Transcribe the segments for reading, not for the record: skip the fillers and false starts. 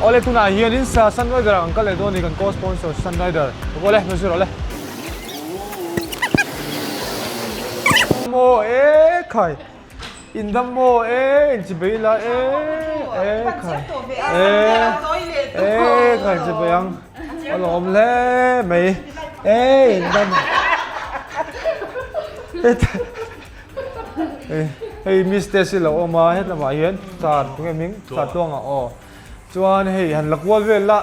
Awle tunah hianin Sunrider ah kan kal leh dawn a ni kan co-sponsor Sunrider. Awle hmel zir awle. Maw e khai in dam maw e in chi bei la e e khai e e khai chi bei ang a lawm hle mai e in dam hei miss te si lo awm a hetlama hian car tunge hming car tluangah aw chuan hei han la kual vel la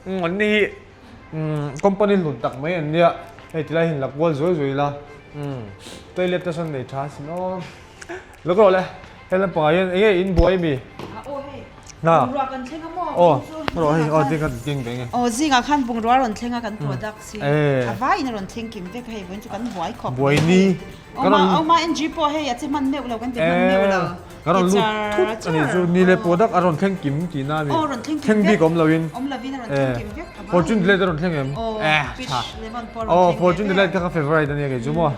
an ni hi Company hlun tak mai an nia, hei tilai hi la kual zuai zuai ila, toilet te sawn nei tha asin aw. Lo ka rawh le, hei lampangah hian eng nge in buai ami? Aw hei, Na. bungrua kan thleng a maw? Aw, ka rawh hei, aw ding kha ding ve nge. Aw zingah khan bungrua rawn thleng a kan products hi, a vaiin a rawn thleng kim vek a hei vawiin chu kan buai khawp mai. Buai ni. Aw ma, aw ma NG pawh hei a che hman meuh lo kan ti hman meuh lo. Ka rawn lut thut a ni chu ni le product a rawn thleng kim tihna a ni. Aw rawn thleng kim Thleng bik awm loin. Awm lovin a rawn thleng kim vek a Fortune Delight a rawn thleng em? Aw fish lemon pawh a rawn thleng Aw Fortune Delight kha ka favourite a nia kei chu maw.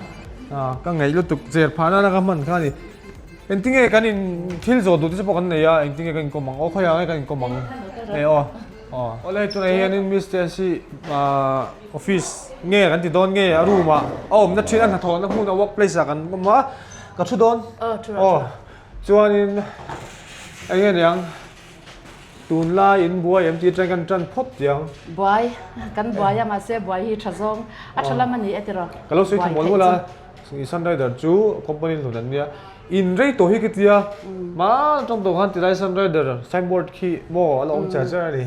Ka ngaih lutuk cher phah nana ka hman kha a ni. Engtinge kan in thil zawh duh te chu pawh kan nei a engtinge kan inkawm ang aw khawiah nge kan inkawm ang e aw. Aw awle tunah hianin Miss Tessy office nge kan ti dawn nge a room ah a awmna thin a hnathawhna hmun a work place ah kan awm a ka thu dawn aw chuanin eng nge niang tunlai in buai em tih atang kan tan phawt tiang buai kan buai a mahse buai hi tha zawng a tha lam a ni e tiraw ka lo sawi tha mual mual a Sunrider chu company hlun an nia In rei tawh hi ka tia, hma tawng tawh khan tilai Sunrider signboard khi maw a la awm char char a ni.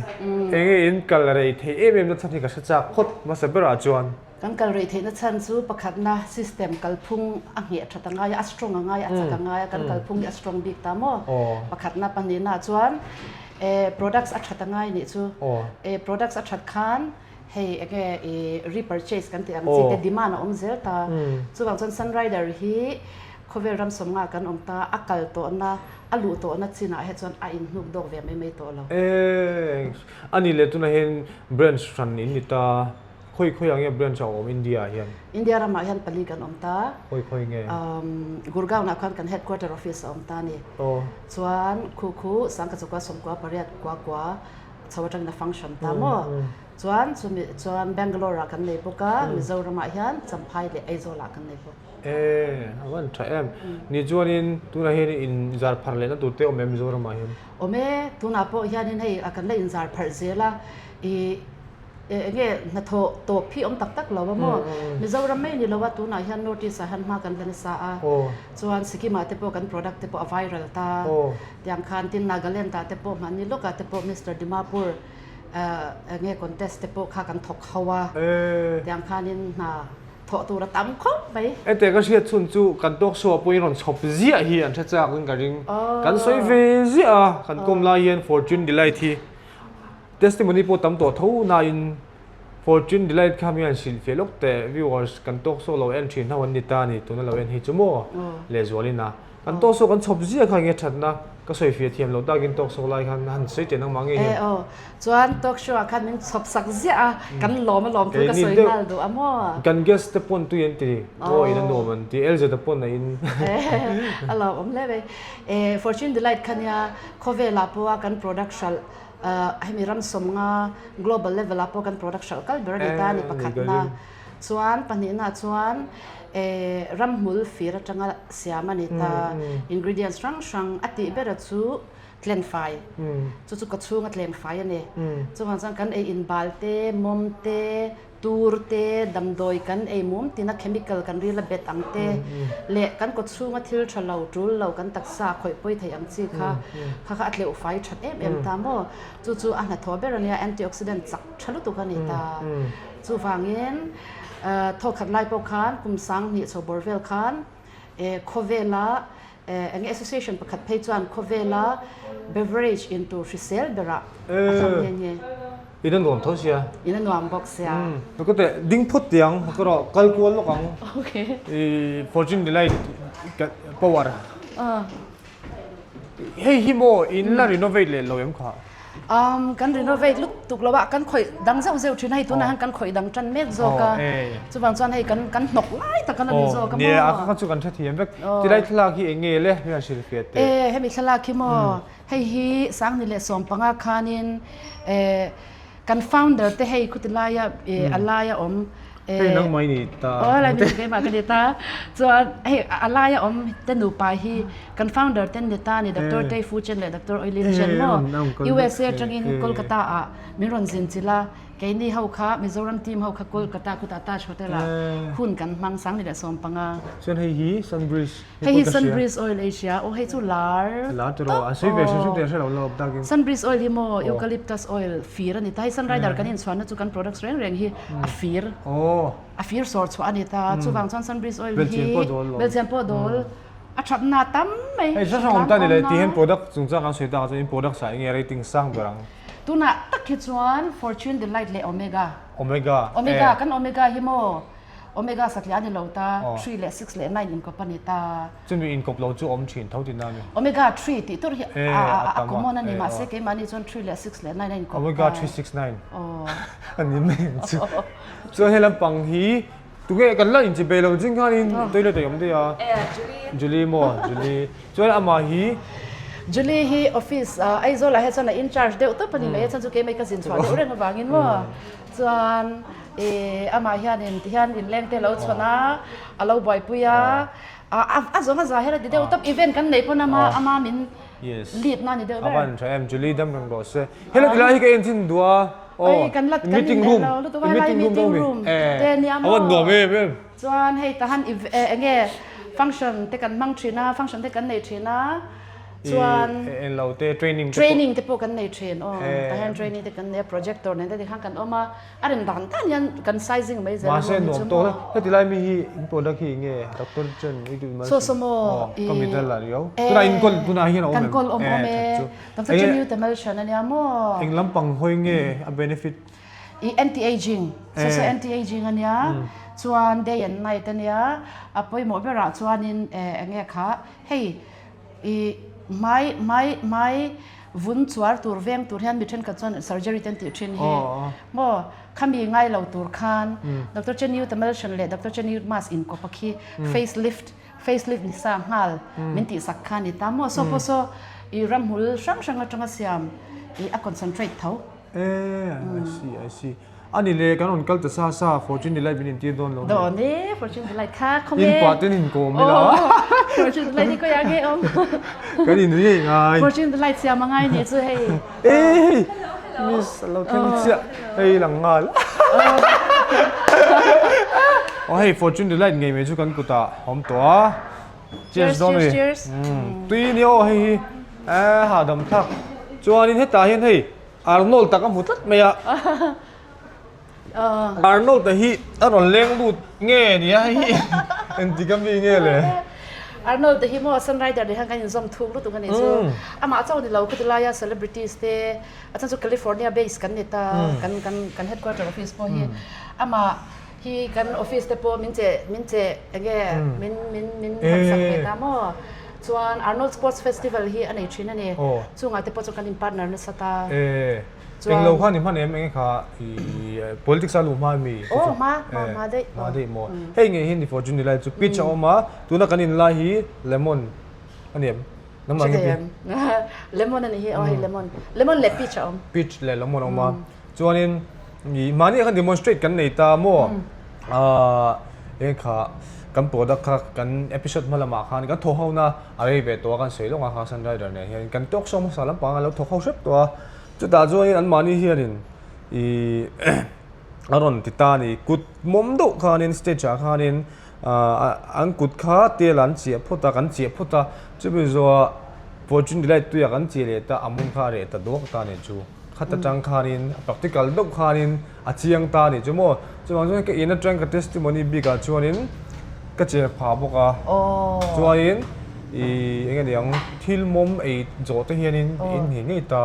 Eng nge in kal rei theih em em na chhan hi ka hre chak phawt hmasa berah chuan. Kan kal rei theihna chhan chu pakhatna system kalphung a ngheh that a ngai a, a strong a ngai a, a chak a ngai a, kan kalphung hi a strong bik ta maw? Pakhatna pahnihna chuan products a that a ngai nih chu. Products a that khan hei enge i repurchase kan tih ang chi te demand a awm zel ta. Chuvang chuan Sunrider hi Khawvel ram sawmnga kan awm ta, a kal tawhna, a luh tawhna chinah he chuan a inhnuk dawk ve mai mai tawh lo. E, a nih leh tunah hian branch hran in ni ta, khawi khawi ah nge branch a awm India ah hian? India ramah hian pali kan awm ta. Khawi khawi nge? Gurgaon ah khan kan headquarter office a awm ta a ni. Aw. Chuan khu khu sangkachukua sawmkua pariat kua kua chho atangin a function ta maw? Chuan chumi chuan Bangalore ah kan nei bawk a, Mizoram ah hian Champhai leh Aizawl ah kan nei bawk. E, a van tha em. Ni chuanin tunah hian in zar pharh lehna tur te awm em Mizoram ah hian? Awm e, tunah pawh hianin hei a kan la in zar pharh zel a, i enge hnathawh tawp hi awm tak tak lo a maw? Mizoram mai ni lo a, tunah hian North East ah hian hma kan la nasa a, chuan Sikkim ah te pawh kan product te pawh a viral ta, tiang khan tin Nagaland ah te pawh hmanni lawkah te pawh Mister Dimapur enge contest te pawh kha kan thawk ho a, tiang khanin hna Thawh tur a tam khawp mai. Hetiang ka hriat chhun chu kan talk show ah pawhin rawn chhawp ziah hi an hre chak in ka ring. Kan sawi ve ziah a, kan kawm lai hian Fortune Delight hi testimony pawh tam tawh tho nain Fortune Delight kha mi an hrilh feh lawk teh viewers kan talk show lo en thin ho an ni ta a ni tuna lo en hi chu maw lehzualin a. Kan talk show kan chhawp ziah kha enge thatna ka sawi fia thiam loh takin talk show lai khan han sawi teh nangmah ngei hian. E aw, chuan talk show ah khan min chhawp sak ziah a, kan lawm a lawm thu ka sawi nghal duh a maw. Kan guest te pawn tui an ti, aw in a nuam an ti, LZ a pawn a in. A lawm awm hle mai. E Fortune Delight kha nia khawvel ah pawh a kan product hralh hemi ram sawmnga global level ah pawh kan product hralh kal ber a ni ta a ni pakhatna. Chuan pahnihna chuan ramhmul fir atanga siam a ni ta, ingredients hrang hrang a tih bera chu tlenfai, chu chu ka chhunga tlenfai a ni. Chuvang chuan kan ei inbal te, mawm te, tur te, damdawi kan ei mum tina chemical kan ril a bet ang te leh kan kaw chhunga thil tha lo, tul lo kan taksa khawih pawi thei ang chi kha kha kha a tleuh fai that em em ta maw? Chu chu a hnathawh ber a nia, antioxidant chak tha lutuk a ni ta. Chuvangin, thawkhat lai pawh khan kum 2000 chho bawr vel khan khawvela eng nge association pakhat phei chuan khawvela beverage in tur hrisel berah a hlang nghe nghe. In a nuam tho sia. In a nuam bawk sia. Ka teh ding phawt tiang ka rawh kal kual lawk ang. Okay. I Fortune Delight power. Hei hi maw in la renovate leh lo em kha? Um, kan renovate lutuk lo a, kan khawih dang zeuh zeuh thin a, hei tunah hian kan khawih dang tan mek zawk a, chuvang chuan hei kan kan hnawk lai tak a la ni zawk a maw. Nia, a kha chu kan hrethiam vek. Tilai thlalak hi eng nge le? Hei an hrilhfiah teh. E, hemi thlalak hi maw, hei hi Sangni leh Sawmpanga khanin e, Kan founder te hei khuti laia a laia awm Hei nangmah i ni ta. Aw lai min keimah ka ni ta. Chuan hei a laia awm te nupa hi kan founder te an ni ta a ni Doctor Tei Fu Chen leh Doctor Oi Lin Chen maw USA atangin Kolkata ah min rawn zin chilh a keini ho kha Mizoram team ho kha Kolkata khutah Taj Hotel ah hun kan hmang Sangni leh Sawmpanga. Chuan hei hi Sunbreeze. Hei hi Sunbreeze oil ei hria aw hei chu lar Lar tawh rawh an sawi ve hrim hrim tih an hre lo lawp takin. Sunbreeze oil hi maw eucalyptus oil fir a ni ta hei Sunrider kan inchhuanna chu kan products reng reng hi a fir a fir sawr chhuah a ni ta chuvang chuan Sunbreeze oil hi belchian pawh dawl a thatna tam mai Hei hrang awm ta ni le ti hian product chungchang kan sawi tak ah chuan in products ah enge rating sang ber ang. Tunah tak hi chuan Fortune Delight leh Omega. Omega. Omega kan Omega hi maw Omega satliah a ni lo ta, three leh six leh nine inkawp a ni ta. Chumi inkawp lo chu awm thin tho tihna a ni. Omega three tih tur hi a common a ni mahse keimahni chuan three leh six leh nine a inkawp ta. Omega 369 a ni mai ang chu. Chuan he lampang hi tunge kan la inchi bei lo zing khanin toilet a awm daih a. Julie maw Julie. Chuan amah hi. Julie hi office Aizawl ah hian chuan a in charge deuh tawp a ni mai a, chuan chu keimah hi ka zin chhuah deuh reng avangin maw. Chuan ih amah hianin tihian inleng te a lo chhawn a, a lo buaipui a, a zawng a za hian a ti deuh tawp, event kan neih pawn ama ama min lead na a ni deuh ber. A van tha em, Julie dam reng rawh se. Hello ti lai hi ka en chin duh a, aw meeting room, meeting room te nia maw? A van nuam em em. Chuan hei tahan enge function te kan hmang thin a, function te kan nei thin a. Chuan Eng lo te training te pawh. Training te pawh kan nei thin aw. Tah hian training te kan nei a projector nen te tikhan kan awm a, a rem dan dan hian kan sizing mai zel a Mahse nuam tawk hle. Heti lai mi hi in product hi enge Doctor Chen i duh So so maw i Ka middle ah riau. Tunah in kawl tunah hian a awm em? Kan kawl awm awm e. Doctor Chen Yu Emulsion a nia maw. Eng lampang hawi nge a benefit? I anti-aging, so so anti-aging a nia, chuan day and night a nia, a pawimawh berah chuanin enge kha hei I hmai hmai hmai vun chuar tur veng tur hian mi thenkhat chuan surgery te an tih thin hi maw khami ngai lo tur khan Doctor Chen Yu Emulsion leh Doctor Chen Yu mask inkawp a khi face lift face lift ni sa nghal min tih sak kha a ni ta maw saw pawh saw i ramhmul hrang hrang atanga siam i a concentrate tho. E I see I see. A ni le, kan rawn kal ta sa sa, Fortune Delight min intir dawn lo nge? Dawn e, Fortune Delight kha khaw nge? In pah ten inkawm ila. Fortune Delight hi khawiah nge awm? Kan in ngei ngai. Fortune Delight siam a ngai nih chu hei. E hei, Miss a lo thleng chiah, hei lang nghal. Aw hei Fortune Delight ngei mai chu kan kutah a awm tawh a. Cheers dawn mi. Cheers, cheers. Tui ni aw hei hi, e hahdam thlak. Chuanin hetah hian hei Arnold tak a hmu tlat mai a. Arnold a hi a rawn leng lut nge nia hei hi engtik a mi nge le? Arnold a hi maw Sunrider leh hian kan inzawm thuk lutuk a nih chu. Amah chauh ni lo khawti laia celebrities te a chhan chu California base kan ni ta kan kan kan headquarter office pawh hi amah hi kan office te pawh min che min che enge min min min hmansak ve ta maw. Chuan Arnold Sports Festival hi a nei thin a ni. Chungah te pawh chuan kan in partner nasa ta. Chuan Englo kha ni hman em enge kha i politics a luh hma mi? Aw hma hma hma daih. Hma daih maw. Hei ngei hi ni Fortune Delight chu pitch a awm a, tuna kan in lai hi lemon a ni em? Nangmah nge pi? Lemon a ni hi aw hei lemon. Lemon leh peach a awm. Peach leh lemon a awm a. Chuanin i mahni ah khan demonstrate kan nei ta maw? Ahh eng kha kan product kha kan episode hma lamah khan kan thawk ho na a rei ve tawh a kan sawi lawk a kha Sunrider nen hian kan talk show hmasa lampang a lo thawk ho hrep tawh a chutah chuanin an mahni hianin ih a rawn ti ta a ni kut mawm deuh khanin stage ah khanin ahh an kut kha tel an chiah phawt a kan chiah phawt a chumi zawhah fortune delight tuiah kan chiah leh ta a mawm kha a reh ta duak ta a ni chu. Khat atang khanin a practical deuh khanin a chiang ta a nih chu maw. Chuvang chuan ka in atang ka testimony bikah chuanin ka cher phah bawk a. Chuanin ih eng nge ni ang thil mawm ei zawh te hianin in ngei ngei ta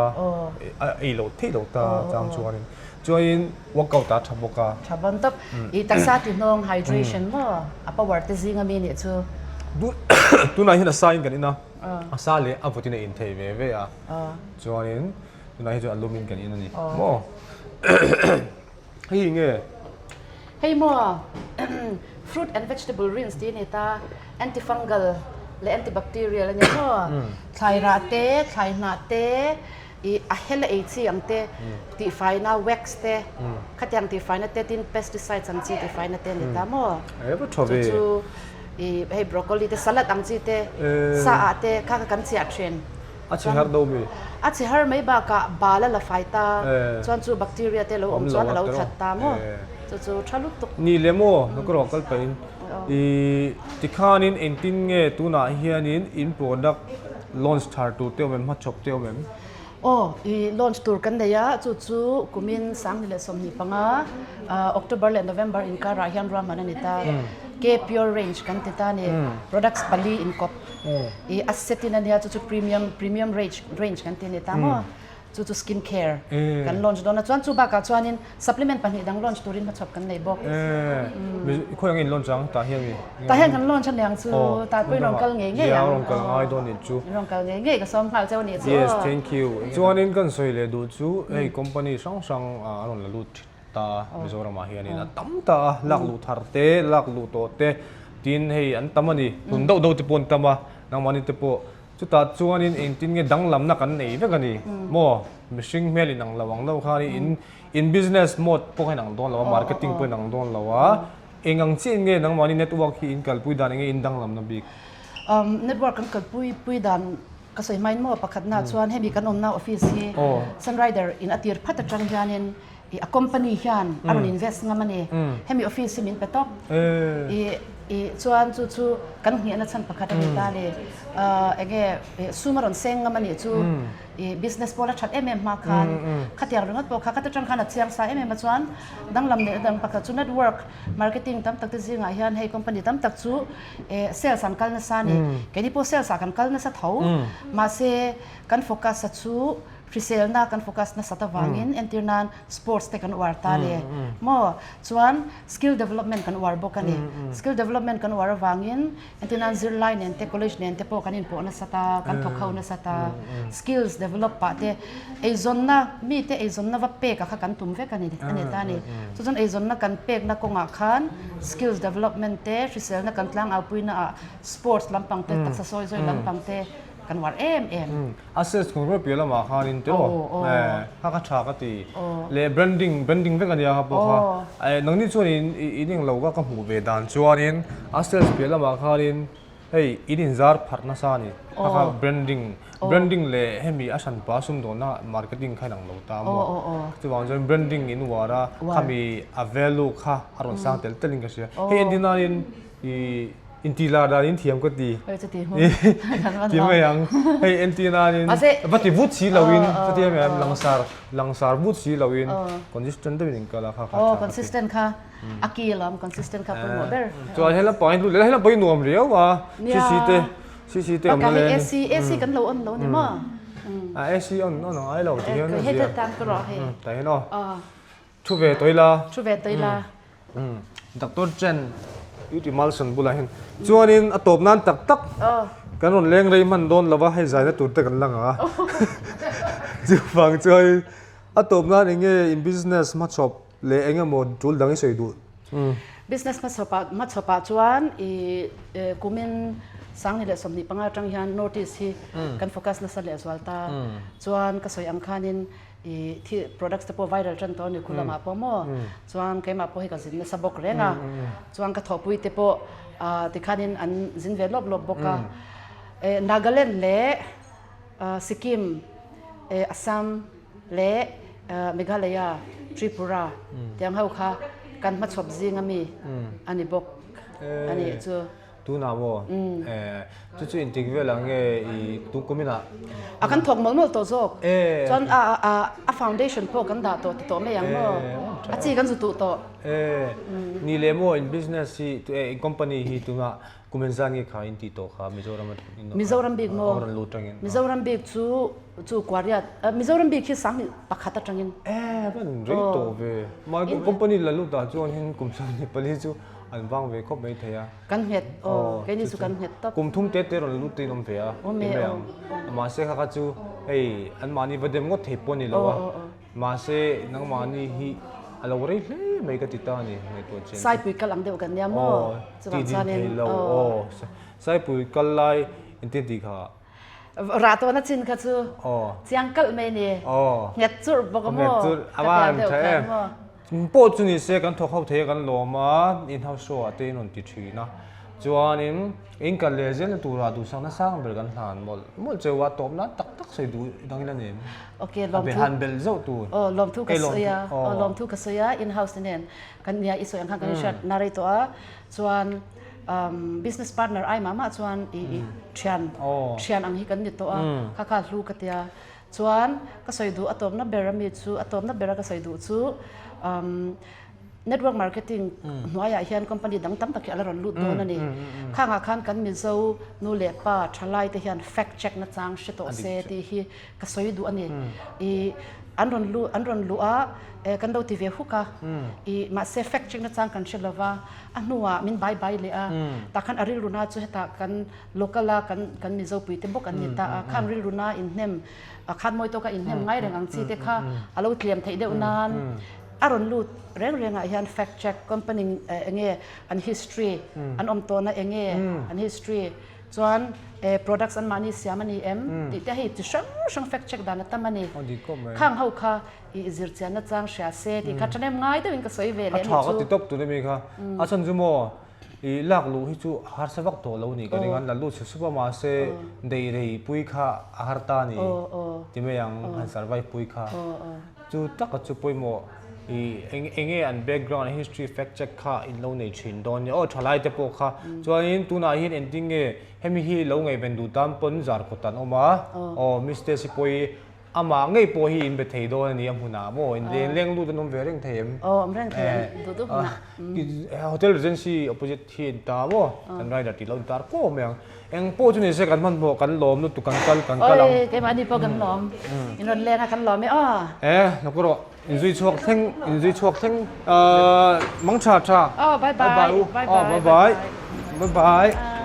a ei loh theih loh ta chang chuanin chuanin workout ah a tha bawk a. Tha bawn tawp. Ih taksa ti hnawng hydration maw a power te zing ami nih chu. Tunah hian a sa in kan in a, a sa leh a vawtin a in thei ve ve a. Chuanin. Tunah hi chuan a lumin kan in a ni maw? Hei nge? Hei maw fruit and vegetable rinse tih a ni ta, antifungal leh antibacterial a ni maw? Thlai rah te, thlai hnah te, ih a hel a ei chi ang te, tihfaina wax te, khatiang tihfaina te tin pesticides ang chi tihfaina te a ni ta maw? Chu chu ih hei broccoli te salad ang chi te, sa ah te kha kha kan chiah thin. A chhe har do mi? A chhe har mai bakah bal a la fai ta, chuan chu bacteria te lo awm chuan a lo that ta maw? Chu chu tha lutuk. Ni le maw, ka rawh kal pahin i tikhanin engtin nge tunah hianin in product launch thar tur te awm em, hmachhawp te awm em? Aw, i launch tur kan nei a, chu chu kumin 2025 October leh November inkarah hian ruahman a ni ta. K-Pure range kan ti ta a ni, products pali inkawp. I a set in ania chu chu premium premium range range kan ti a ni ta maw chu chu skin care kan launch dawn a chuan chu bakah chuanin supplement pahnih dang launch turin hmachhawp kan nei bawk khawi ang in launch ang tah hian mi tah hian kan launch aniang chu tah pawhin rawn kal ngei ngei ang rawn kal ngai dawn nih chu rawn kal ngei ngei ka sawm nghal cheu nih chu yes thank you chuanin kan sawi leh duh chu hei company hrang hrang a rawn la lut thin ta Mizoramah hianin a tam ta a, lak luh thar te, lak luh tawh te tin hei an tam a ni, hnun deuh deuh te pawh an tam a, nangmahni te pawh chutah chuanin engtin nge danglamna kan nei vek a ni maw, mihring hmel inang lo ang deuh khan in in business mode pawh kha inang dawn lo a, marketing pawh inang dawn lo a, eng ang chiah in nge nangmahni network hi in kalpui dan enge in danglamna bik? Network kan kalpui pui dan Ka sawi hmain maw pakhatna chuan hemi kan awmna office hi Sunrider in a tir phat atang hianin i a company hian a rawn invest ngam a ni. Hemi office hi min pe tawp. I i chuan chu chu kan nghihna chhan pakhat a ni ta a ni. Enge sum a rawn seng ngam a nih chu i business pawh la that em em hma khan khatiang ringawt pawh kha khata tang khan a chiang sa em em a chuan danglam leh dang pakhat chu network marketing tam tak te zingah hian hei company tam tak chu Sales an kal nasa a ni. Keini pawh sales ah kan kal nasa tho. Mahse, kan focus a chu hriselna kan focus nasat avangin entir nan sports te kan uar ta a ni. Maw? Chuan skill development kan uar bawk a ni. Skill development kan uar avangin entir nan zirlai nen te college nen te pawh kan inpawh nasat a, kan thawk ho nasat a. Skills develop pah te eizawnna mite eizawnna va pek a kha kan tum vek a ni a ni ta a ni. Chu chuan eizawnna kan pekna kawngah khan skills development te, hriselna kan tlangaupuina ah sports lampang te, taksa sawi zawi lampang te kan uar em em. A sales kawng rual piah lamah khanin tiraw kha kha tha ka ti. Leh branding, branding vek a nia kha pawh kha. Nangni chuan in englo ka ka hmuh ve dan chuanin a sales piah lamah khanin Hei in inzar pharh nasa a ni. Kha kha branding, branding leh hemi a hranpa sumdawnna marketing kha inang lo ta maw? Chuvang chuan branding in uar a, khami a value kha a rawn sang tel telin ka hria. Hei entir nain i intih lar dan in thiam ka ti. Ti mai ang. Hei entir nain va ti vut si loin chuti em em langsar langsar vut si loin consistent deuhin in kal a kha kha tha ka ti. Consistent kha. A ki lawm consistent kha pawimawh ber. Chuan he lampang hi he lampang hi nuam riau a. CC te CC te awm na le. AC AC kan lo on lo ni maw? A AC on on ang ai lo ti hian a zia. Hei tan ka rawh hei. Ta hian aw. Thu ve tawih la. Thu ve tawih la. Doctor Chen Beauty Malson bulah hian chuanin a tawp nan tak tak kan rawn leng rei hman dawn lova hei zaina tur te kan la ngah a. Chuvang chuan a tawp nan enge in business hmachhawp Leh eng emaw tul dang i sawi duh? Business hmachhawpah hmachhawpah chuan i kumin 2025 atang hian North East hi kan focus nasa leh zual ta. Chuan ka sawi ang khanin i thil products te pawh viral tan tawh a ni khu lamah pawh maw. Chuan keimah pawh hi ka zin nasa bawk reng a. Chuan ka thawhpui te pawh tikhanin an zin ve lawp lawp bawk a. Nagaland leh Sikkim, Assam, leh Meghalaya, Tripura tiang ho kha kan hmachhawp zing a mi a ni bawk a nih chu. Tunah maw? Chu chu intik vel ang nge i tung kumin ah? A kan thawk mawlh mawlh tawh zawk. Chuan a foundation pawh kan dah tawh ti tawh mai ang maw? A chi kan zu tuh tawh. Ni leh maw in business hi, in company hi tunah Kum engzat nge kha in tih tawh kha Mizoram in Mizoram bik maw? Rawn lut atangin. Mizoram bik chu chu Kuariat Mizoram bik hi 21 atangin. Eh van rei tawh ve. Mahni company la lut ah chuan hin kum 24 chu an vang ve khawp mai thei a. Kan nghet aw, keini chu kan nghet tawp. Kum thum te te rawn lut tein awm ve a, ti mai ang. Mahse kha kha chu hei anmahni va dem ngawt thei pawh a ni lo a, mahse nangmahni hi a lo rei hle mai ka ti ta a ni ngaihtuah chian chu. Saipui kal ang deuh kan nia maw? Chuvang chuanin aw. Aw, Saipui kal lai engtin tih kha? Rah tawhna chin kha chu chiang kalh mai a ni. Nghet churh bawk a maw? Ka tel deuh khan maw? Pawh chu ni se kan thawk ho thei a kan lawm a, in house show ah te in rawn ti thin a. Chuanin in kal leh zelna turah duhsakna sang ber kan hlan mawlh mawlh cheu a, tawp nan tak tak sawi duh dang ila nen. Ok, lawmthu. A be han belh zauh tur. Aw, lawmthu ka sawi a, aw lawmthu ka sawi a, in house te nen kan nia i sawi ang khan kan inhriat na rei tawh a, chuan business partner ai mah mah chuan i i thian thian ang hi kan ni tawh a, kha kha hlu ka tia. Chuan ka sawi duh a tawpna ber ami chu a tawpna bera ka sawi duh chu umm network marketing hnuaiah hian company dang tam tak hi a la rawn lut dawn a ni. Khangah khan kan Mizo nu leh pa thalai te hian fact check na chang hre tawh se tih hi ka sawi duh a ni. Ih an rawn luh an rawn luh a eh kan lo ti ve huk a ih mahse fact check na chang kan hre lova a hnuah min bai bai leh a tah khan a rilru na chu hetah kan Local a kan kan Mizo pui te bawk an ni ta a, khang rilru na inhnem a khan mawi tawka inhnem ngai reng ang chi te kha a lo tlem theih deuh nan a rawn lut reng reng ah hian fact check company enge an history an awm tawhna enge an history chuan products an mahni siam a ni em tih te hei chi hrang hrang fact check dan a tam a ni. Khang ho kha i zir chianna chang hria se tih kha thahnem ngai deuhin ka sawi ve leh a ni chu. A tha ka ti tawp tur a mi kha a chhan chu maw I lak luh hi chu a harsa vak tawh lo ni ka ring a, la lut sup sup a mahse deih rei pui kha a har ta ni ti mai ang han survive pui kha. Chu taka chu pawimawh i eng enge an background history fact check kha in lo nei thin dawn nia aw thalai te pawh kha chuanin tunah hian engtin nge hemi hi lo ngaihven duh tan pawn zar kawt an awm a aw Miss Stacy pawh hi Amah ngei pawh hi in be thei dawn a ni a hmunah maw in leng leng lut an awm ve reng thei em? Aw awm reng thei an duh duh hmunah. Hotel Regency opposite hi in ta maw kan rider tih lo in tar kuau mai ang. Eng pawh chu ni se kan hmanhmawh kan lawm lutuk kan kal kan kal ang. Oi keimahni pawh kan lawm in rawn leng a kan lawm e aw. E hnawk rawh in zui chhuak thleng in zui chhuak thleng mang tha tha. Aw bye bye bye bye bye bye.